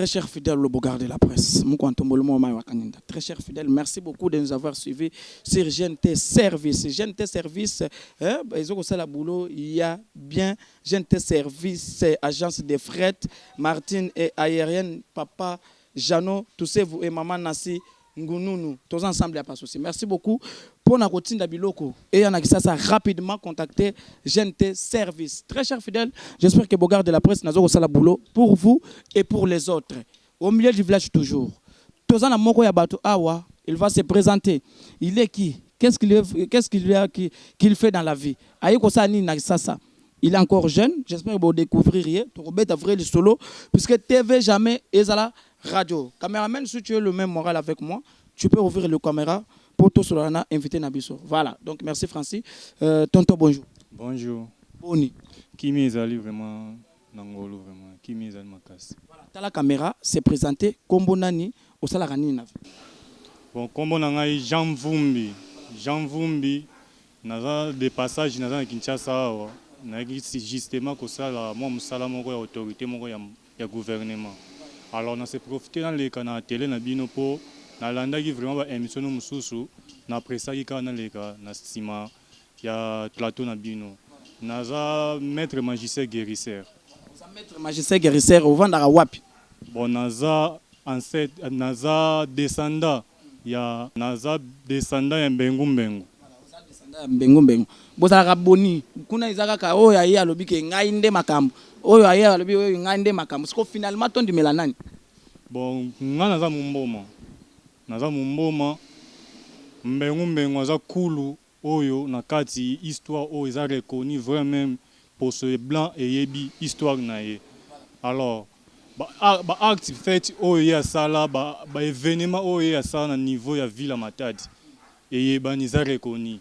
Très cher fidèle, le Bogard de la presse, très cher fidèle, merci beaucoup de nous avoir suivis sur GNT Service. GNT Service, hein, ils ont ça boulot, il y a bien GNT Service, agence de fret, Martine et aérienne, papa Jeannot, tous vous et maman Nassi Ngununu, tous ensemble, il n'y a pas de souci. Merci beaucoup. Pour la routine biloko et en ça rapidement contacter GNT Service. Très cher fidèle, j'espère que Bogard de la presse n'a pas boulot pour vous et pour les autres. Au milieu du village toujours. Toza na moko ya bato awa, il va se présenter. Il est qui? Qu'est-ce qu'il fait dans la vie? Aye kosala nini na Kisasa? Il est encore jeune, j'espère que vous découvrir tokobeta vrai solo puisque TV jamais ezala radio. Caméraman, si tu es le même moral avec moi, tu peux ouvrir le caméra pour tout cela invité na biso. Voilà. Donc merci Francis. Tonton, bonjour. Bonjour. Boni? Kimi ezali vraiment na ngolu, vraiment. Kimi ezali makasi. Voilà, tala caméra, se présenter, kombo nani, osalaka nini na vie? Bon, kombo na ngai Jean Mvumbi. Jean Mvumbi, naza de passage, naza na Kinshasa awa. Nayaki justement kosala mwa mosala moko ya autorité moko ya gouvernement. Alors na se profiter naleka na télé na bino mpo nalandaki vraiment ba émission no mosusu, napresaki kaka naleka na nsima ya plateau na bino. Naza maître magicien guérisseur. Oza maître magicien guérisseur, ovandaka wapi? Bon, naza ancêtre, naza descendant ya Mbengu Mbengu. Mbengu Mbengu. Bozalaka boni kuna? Eza kaka oyo aye alobi ke ngai nde makambo, oyo aye alobi oyo ngai nde makambo. Siko finalement tondimela nani? Bon, nga naza momboma, naza momboma. Mbengu Mbengu aza kulu oyo na kati histoire oyo eza reconnu vrai, même poso blanc eyebi histoire na ye. Alors ba acte fait oyo ye asala, ba événement oyo ye asala na niveau ya ville ya Matadi eyebani, eza reconnu.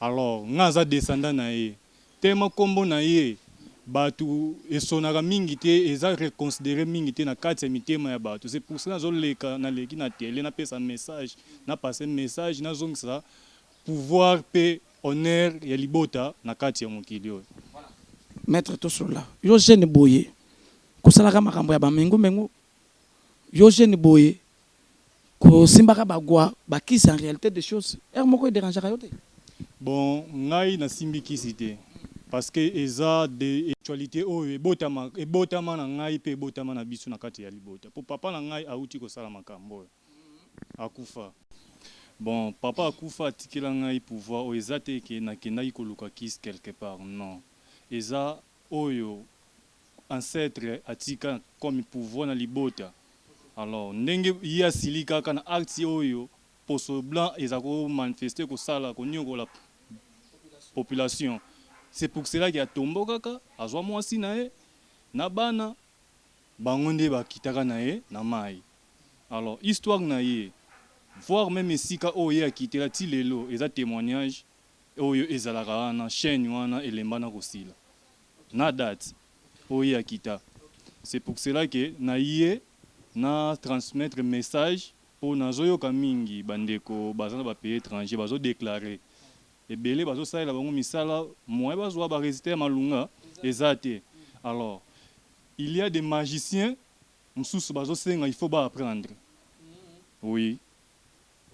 Alors nga aza descendant na ye. Tema nkombo na ye bato esonaka mingi te, eza reconsidéré mingi te na kati ya mitema ya bato. C'est pour cela nazoleka, naleki na tele, napesa message, napase message, nazongisa pouvoir mpe honneur ya libota na kati ya mokili oyo. Maître, tosolola. Yo jeune boye, kosalaka makambo ya bamengu-mengu, yo jeune boye, kosimbaka bagwa bakisi, en réalité des choses, heure moko edérangeaka yo te? Bon, ngai nasimbi kisi te parce que eza de actualité oyo ebotama, ebotama na ngai mpe ebotama na biso na kati ya libota, po papa na ngai awuti kosala makambo oyo, akufa. Bon, papa akufa, atikela ngai pouvoir oyo. Eza te ke nakendaki koluka kisi quelque part, non. Eza oyo ancêtre atika comme pouvoir na libota. Alors ndenge ye asili kaka na acte oyo poso blanc eza komanifeste, kosala koniokola population, c'est pour cela ke atombo kaka, azwa mwasi na ye na bana, bango nde bakitaka na ye na mai. Alors histoire na ye, voire même esika oyo ye akitela ti lelo, eza témoignage oyo ezalaka wana, chaîne wana elemba na kosila na date oyo ye akita. C'est pour cela ke na ye na transmettre message, mpo nazoyoka mingi bandeko baza na bapays étranger bazodéclare ebele, bazosalela bango misala, moyen bazwa barésultat ya malunga eza te. Alors il y a des magiciens mosusu bazosenga, il faut baapprendre, oui.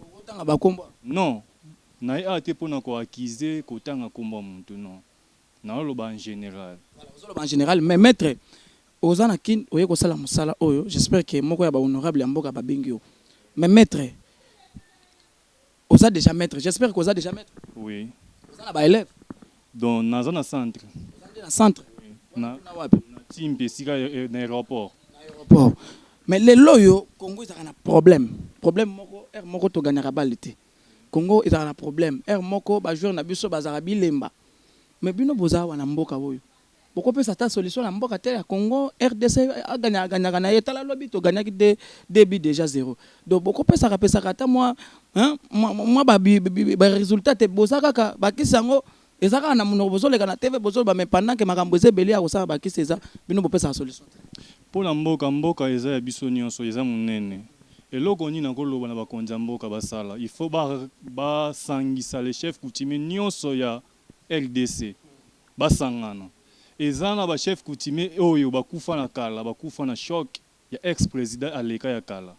Okotanga bakombo? Non, naye awa te mpona koaccuser, kotanga nkombo ya motu, non. Naoloba en général. Ozoloba en général. Mais maître, oza na Kine, oye kosala mosala oyo, j'espère que moko ya bahonorable ya mboka babengi yo. Mais maître, oza déjà maître, j'espère que oza déjà maître? Oui. Oza na baélève? Donc naza na centre. Oza nde na centre? Na, na wapi? Na Timpi, esika na aéroport. Aéroport. Mais lelo oyo Congo ezalaka na problème moko, heure moko toganyaka balle te. Congo ezalaka na problème, heure moko bajoueur na biso bazalaka bilemba. Mais bino boza awa na mboka oyo, bokopesa ata solution na mboka te ya Congo RDC? Aganyaka na ye, tala lobi toganyaki deux buts déjà zéro. Donc bokopesaka pesaka ata mwa, hein, mwa barésultat te. Boza kaka bakisi yango eza kaka na monoko, bozoleka na TV, bozoloba, mais pendant ke makambo eza ebele ya kosala, bakisi eza, bino bopesaka solution te. Mpo na mboka, mboka eza ya biso nyonso, eza monene. Eloko nini nakoloba na bakonzi ya mboka basala? Il faut basangisa le chef coutumier nyonso ya RDC, basangana. Eza na bachef coutumier oyo bakufa na kala, bakufa na choc. Ya ex president aleka ya kala.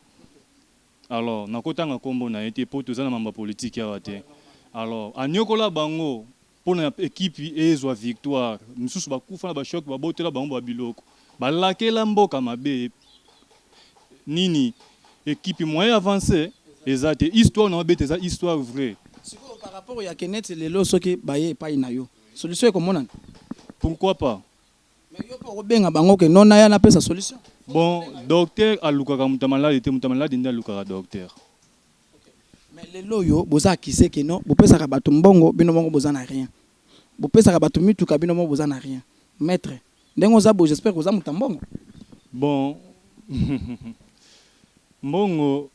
Alors nakotanga nkombo na ye te mpo toza na mambo ya politike awa te. Alors anyokola bango mpona ekipe ezwa victoire. Misusu bakufa na bachoc, babotela bango babiloko, balakela mboka mabe. Nini ekipe moyen avancé eza te. Histoire na babeta eza histoire vraie. Sikoyo, par rapport ya Kenneth, lelo soki baye epai na yo, solution ekomonana? Pourquoi pas? Mais yo mpo okobenga bango ke non, naya napesa solution? Bon, docteur alukaka moto ya maladi te, moto ya maladi nde alukaka docteur. Mais lelo oyo boza accusé ke non, bopesaka bato mbongo, bino moko boza na rien, bopesaka bato mituka, bino moko boza na rien. Maître, ndenge oza boye, j'espère oza moto ya mbongo. Bon, mbongo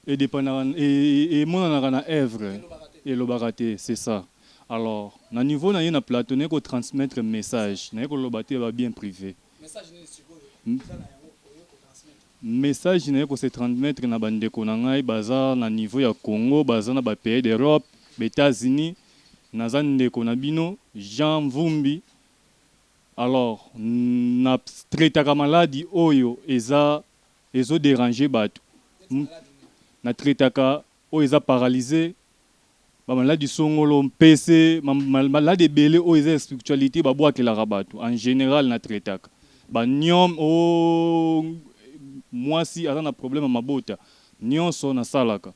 edépendaka, emonanaka na œuvre, elobaka te, c'est ça. Alors na niveau na ye na plateau, naye kotransmettre message, naye koloba te babien privé. Message naye kose transmettre na bandeko na ngai baza na niveau ya Congo, baza na bapays d'Europe, baÉtats-Unis. Naza ndeko na bino Jean Mvumbi. Alors na traitaka maladi oyo eza ezodéranger bato. Na traitaka oyo eza paralysé, bamaladi songolo, mpese, maladi ebele oyo eza ya spiritualité babwakelaka bato. En général na traitaka banyom o mwasi aza na problème ya mabota, nyonso nasalaka.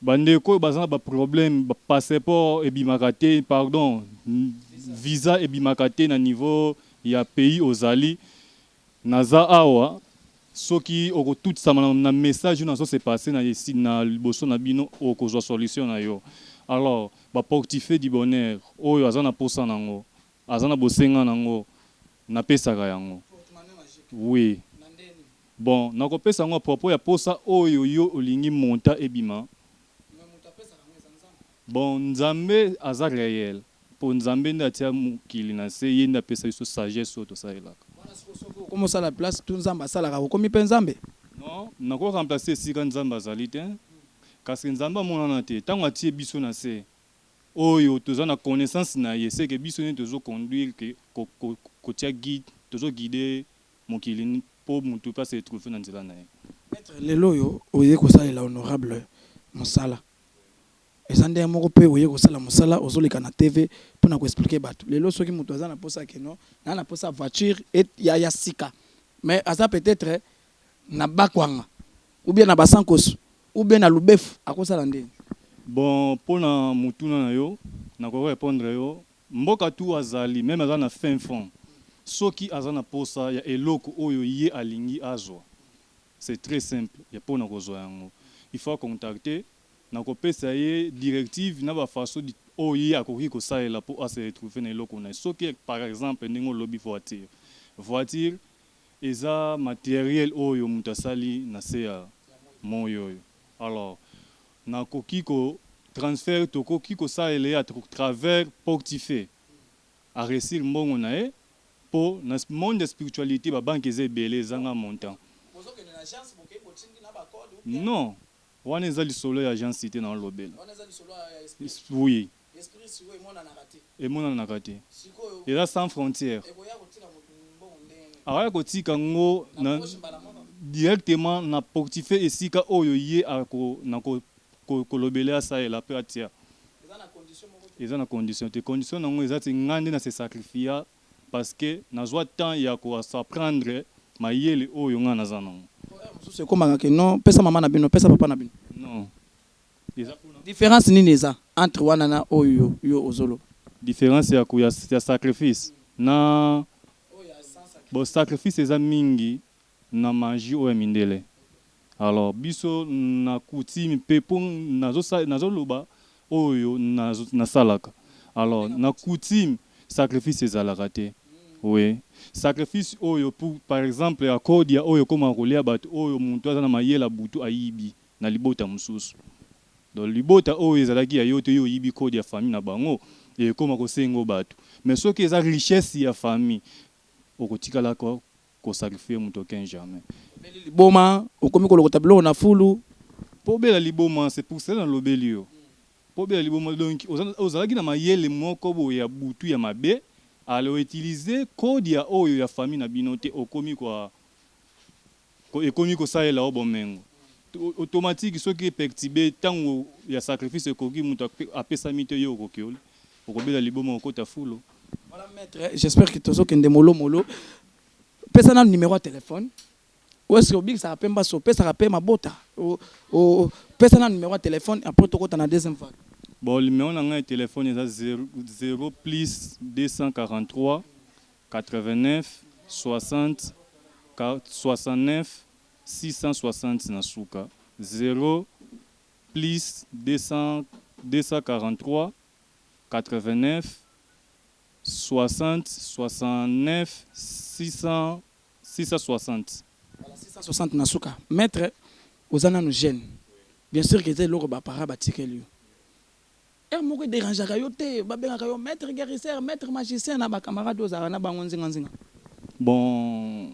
Bandeko oyo baza na baproblème, bapasseport ebimaka te, pardon, visa ebimaka te na niveau ya pays ozali, naza awa. Soki okotutisama na message oyo nazo se passe na liboso na bino, okozwa solution na yo. Alors baportefeuille du bonheur oyo aza na posa nango, aza na bosenga nango, napesaka yango. Oui, bon, nakopesa yango à propos ya posa oyo yo olingi monta ebima. Bon, Nzambe aza réel, mpo Nzambe nde atia mokili na se, ye nde apesa biso sagesse oyo tosalelaka. Okomi osala place tu Nzambe asalaka, okomi mpe Nzambe? Non, nakoremplace esika Nzambe azali te, kasi Nzambe amonana te. Ntango atie biso na se oyo, toza na connaissance na ye, seke biso nde tozoconduire ke kotia guide, tozoguide mokili mpo motu mpe ase retrouve na nzela na ye. Maître, lelo oyo oye kosalela honorable mosala, eza ndenge moko mpe oye kosala mosala, ozoleka na TV mpona koexpliquer bato. Lelo soki moto aza na posa keno naa na posa voiture ya sika, mais aza peut-être na Bakwanga ou bien na Basankoso ou bien na Lubefu, akosala ndeni? Bon, mpona motuna na yo, nakoki répondre yo. Mboka tu azali, même aza na fin fond, soki aza na posa ya eloko oyo ye alingi azwa, c'est très simple ya mpona kozwa yango. Il faut contacter, nakopesa ye directive na bafaçon oyo ye akoki kosalela mpo ase retrouve na eloko na ye. Soki par exemple ndenge olobi voiture, voiture eza matériel oyo moto asali na se ya moi oyo. Alors nakoki ko transfert, tokoki kosalela ye à travers portefeuille, aréussir mbongo na ye, mpo na monde ya spiritualité babanke eza ebele, ezanga montant. Non, wana eza lisolo ya agence te na olobela. Oui, emonanaka te, eza sans frontière. Akoya kotika ngo na directement na portefeuille esika oyo ye ako na kolobela, asalela mpe atia. Eza na condition te. Condition nango eza ti ngai nde na se sacrifia, parce que nazwa temps ya koapprendre mayele oyo ngai naza nango. Mosusu ekomaka ke non, pesa mama na bino, pesa papa na bino. Non, eza mpona Différence nini eza entre wana na oyo yo ozoloba? Différence ya sacrifice na, bon, sacrifice eza mingi na magie oyo ya mindele. Alors biso na coutume mpe, mpo nazoloba oyo nasalaka. Alors na coutume sacrifice ezalaka te. Oui, sacrifice oyo pour par exemple ya kodia oyo ekómaka kolia bato, oyo moto aza na mayele ya butu ayibi na libota mosusu. Donc libota oyo ezalaki ya yo te, yo oyibi code ya famille na bango, ekóma kosenga bato. Mais soki eza richesse ya famille, okotikala kosacrifie moto aucun jamais. Obeli liboma, okomi kolokota biloko na fulu. Mpo obela liboma, c'est pour cela nalobeli yo, mpo obela liboma, donc ozalaki na mayele moko boye ya butu ya mabe. Alors utiliser code ya oyo ya famille na bino te, okomi kwa Ekomi kosalela yo bomengo automatique. Soki eperturbe, ntango ya sacrifice ekoki, moto apesami te, yo okoki oli okobela liboma, okota fulo. Voilà maître, j'espère que tozokende molo molo. Pesa na numéro ya téléphone. Ou est-ce que obikisaka mpe mbaso, opesaka mpe mabota? Pesa na numéro ya téléphone, après tokota na deuxième vague. Bon, numéro na ngai ya téléphone eza 0, 0 plus 243 89 60 69 660 na suka. 0 plus 200, 243 89 60 69 600, 660. Voilà, 660 na suka. Maître, oza nanu jeune, bien sûr que eza eloko baparents batikeli yo. Heure moko edérangeaka yo te, babengaka yo maître guérisseur, maître magicien na bacamarade oyo ozalaka na bango nzinganzinga? Bon,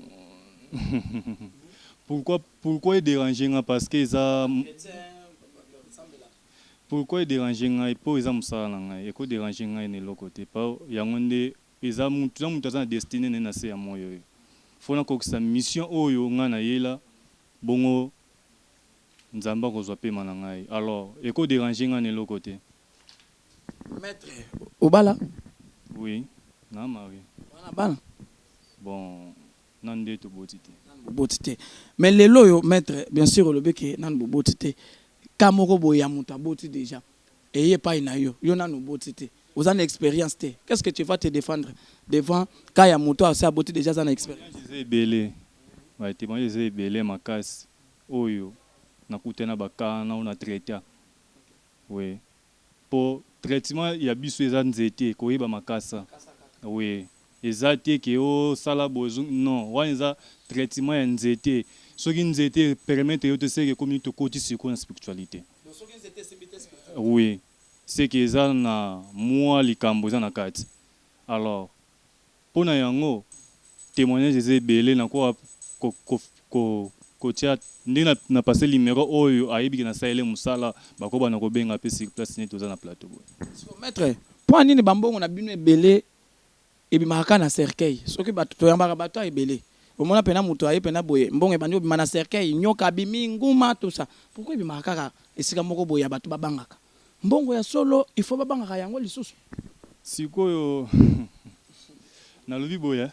pourquoi edérange nga? Parce que eza, pourquoi edérange ngai? Mpo eza mosala na ngai. Ekodérange ngai na eloko te. Pa yango nde eza mutu, eza mutu aza na destinée nde na se ya moi oyo. Fo nakokisa mission oyo ngai nayela bongo. Nzambe akozwa pema na ngai, alors ekodérange ngai na eloko te. Maître, obala? Oui, na marié. Wana bana? Bon, na nde toboti te. Nanu boboti te. Mais lelo oyo, maître, bien sûr olobi ke nanu boboti te. Ka moko boye ya moto aboti déjà eye epai na yo, yo nanu oboti te, oza na expérience te, qu'est-ce que tu vas te défendre devant ka ya moto asi aboti déjà, aza na expérience? Eza ebele, batémoignage eza ebele makasi oyo nakutana baka na oyo na traita. Oui, po traitement ya biso eza nzete koyeba makasa. Oui, eza te ke osala boye, non, wana eza traitement ya nzete. Soki nzete permettre yo te, seke ekomi tokoti sikoyo na spiritualité. Oui, seke eza na mwa likambo eza na kati. Alors mpo na yango témoignage eza ebele. Nakoka kotia ndenge na passe numéro oyo ayebiki nasalele mosala, bakobana kobenga mpe sur place neti toza na plateau boye. Maître, mpo nini bambongo na bino ebele ebimaka kaka na cercueil? Soki bato toyambaka bato ya ebele, omona mpena moto aye mpena boye, mbongo ebandi obima na cercueil, nyoka abimi, nguma, tout ça. Pourquoi ebimaka kaka esika moko boye ya bato babangaka? Mbongo ya solo, il faut babangaka yango lisusu? Sikoyo nalobi boye,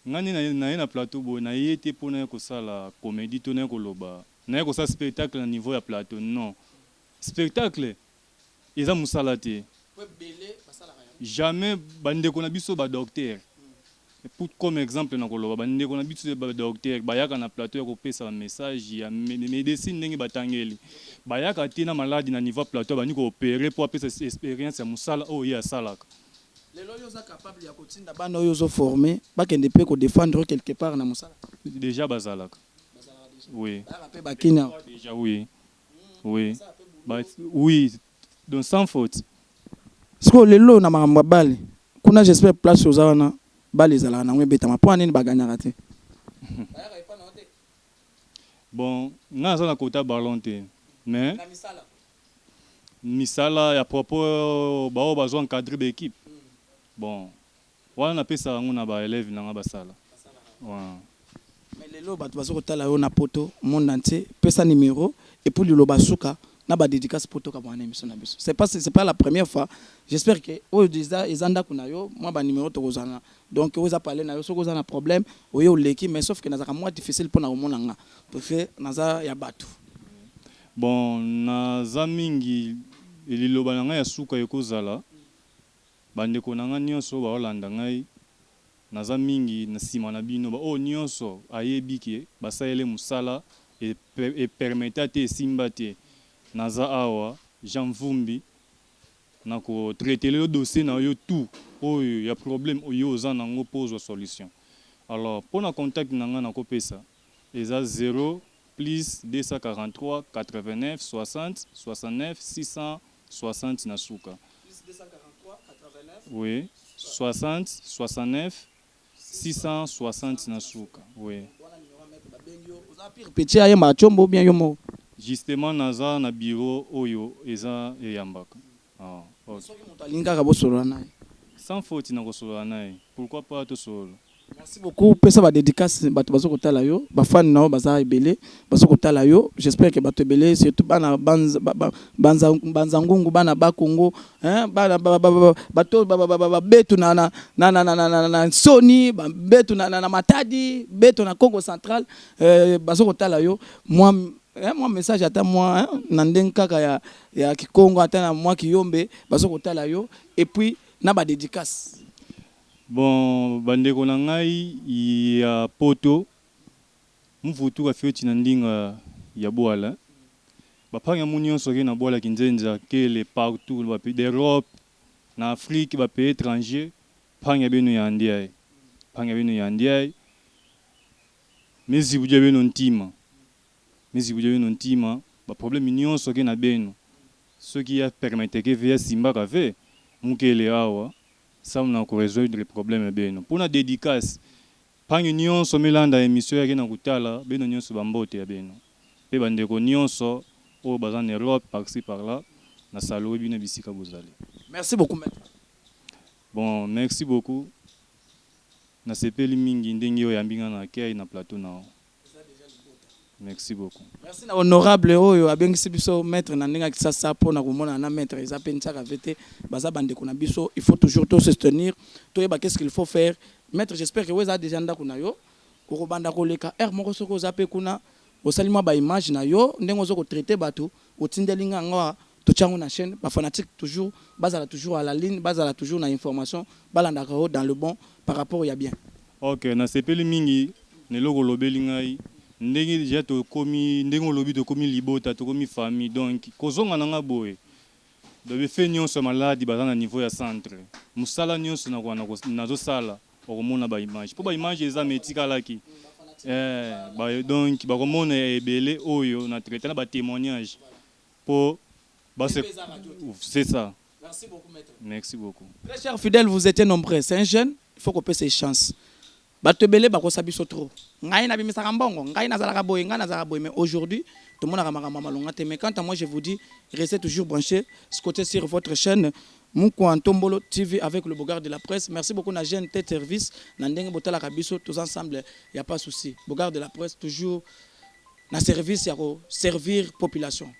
ngai nde naye na plateau boye, naye te mpo naye kosala comédie to naye koloba, naye kosala spectacle na niveau ya plateau. Non, spectacle eza mosala te, jamais. Bandeko na biso badocteur, comme exemple na koloba, bandeko na biso badocteur bayaka na plateau ya kopesa bamessage ya médecine ndenge batangeli. Bayaka te na maladi na niveau ya plateau, bandi koopérer mpo apesa expérience ya mosala oyo ye asalaka. Lelo oyo oza capable ya kotinda bana oyo ozoforme bakende mpe kodéfendre quelque part na mosala? Déjà bazalaka, oui. Bayaka mpe bakini awa? Déjà, oui, donc sans faute. Sikoyo lelo na makambo ya bale kuna, j'espère place oza wana, bale ezalaka nango ebetama. Mpo nini baganyaka te? Bon, ngai naza na kota ballon te, mais misala ya propos bao bazwa encadre baéquipe, bon, wana napesaka yango na baélève na nga basala. Mais lelo bato baza kotala yo na poto, monde entier. Pesa numéro et puis liloba suka na badédicace po tokabwana na émission na biso. C'est pas la première fois, j'espère que oyo eza eza ndako na yo. Mwa banuméro tokozala, donc oyo eza pale na yo. Soki oza na problème, oye oleki. Mais sauf que nazalaka mwa difficile mpo na komona nga, parce que naza ya bato. Bon, naza mingi. Liloba na ngai ya suka ekozala, bandeko na ngai nyonso baolanda ngai, naza mingi na nsima na bino. Baoyo nyonso ayebi ke basaleli mosala epermeta te, esimba te, naza awa, Jean Mvumbi, na kotraiter yo dossier na yo tout oyo ya problème oyo oza nango mpo ozwa solution. Alors mpo na contact na ngai nakopesa eza 0 plus 243 89 60 69 660 na suka. Oui, 60 69 660 na suka, oui. Petit ayembaka tshombo bien yo moko? Justement, naza na bureau oyo eza eyambaka. Ah, okay. Soki moto alingi kaka bosolola na ye? Sans faute, na kosolola na ye, pourquoi pas tosolola. Merci beaucoup. Pesa ba dédicace bato bazo kotala yo, ba fan na yo baza ebele, bazo kotala yo. J'espère que bato ebele, surtout bana banza banza banza ngungu, bana ba Congo, hein, bana bato ba betu na Soni, betu na Matadi, betu na Congo Central, bazo kotala yo. Moi, hein, moi message ata moi, hein, na ndenge kaka ya Kikongo, ata na mwa Kiyombe, bazo kotala yo et puis na ba dédicace. Bon, bandeko na ngai ya poto, muvutuka fioti na ndinga ya bwala, bapanga mu nyonso ke na bwala, kinzenza kele partout, bapays d'Europe, na Afrique, bapays étranger, panga beno ya ndiaye, panga beno ya ndiaye, mizibu dia beno ntima, mizibu dia beno ntima, baproblème nyonso ke na beno, soki ya permettre ke ve ya simbaka ve mukele awa samu na korésoudre problème beno. Mpona dédicace, mpangi nyonso milanda émission yake na kotala beno nyonso, bambote ya beno mpe bandeko nyonso oyo baza na Europe, par-ci par-là, na salowe bino bisika bozali. Merci beaucoup, maître. Bon, merci beaucoup. Nasepeli mingi ndenge oyo oyambi nga na akei na plateau na yo. Merci beaucoup. Merci na honorable oyo abengisi biso maître na ndenge ya Kisasa mpona komona na maître. Eza mpe ntiaka ve te, baza bandeko na biso. Il faut toujours to soutenir, toyeba qu'est-ce qu'il faut faire. Maître, j'espère que oyo eza déjà ndako na yo, okobanda koleka heure moko. Soki oza mpe kuna, osali mwa baimage na yo ndenge oza kotraite bato, otindeli nga yango awa, totia yango na chaîne. Bafanatique toujours bazala toujours à la ligne, bazala toujours na information, balandaka yo dans le bon par rapport ya bien. Ok, nasepeli mingi na eloko olobeli ngai, ndenge déjà tokomi, ndenge olobi, tokomi libota, tokomi famille. Donc kozonga na nga boye, donc befe nyonso ya maladi baza na niveau ya centre, mosala nyonso nazosala, okomona baimage, mpo baimage eza me etikalaki. Donc bakomona ya ebele oyo na traité na batémoignage mpo c'est ça. Merci beaucoup, maître. Merci beaucoup. Très chers fidèles, vous étiez nombreux. C'est un jeune, il faut qu'on paie ses chances. Bato ebele bakosa biso trop: ngai nabimisaka mbongo, ngai nazalaka boye, ngai nazalaka boye. Mais aujourd'hui tomonaka makambo ya malonga te. Mais quant à moi, je vous dis, restez toujours branchés, scotchés sur votre chaîne Mukwa Ntombolo TV avec le Bogard de la presse. Merci beaucoup na GNT Service na ndenge botalaka biso tous ensemble, y a pas souci. Bogard de la presse toujours na service ya servir population.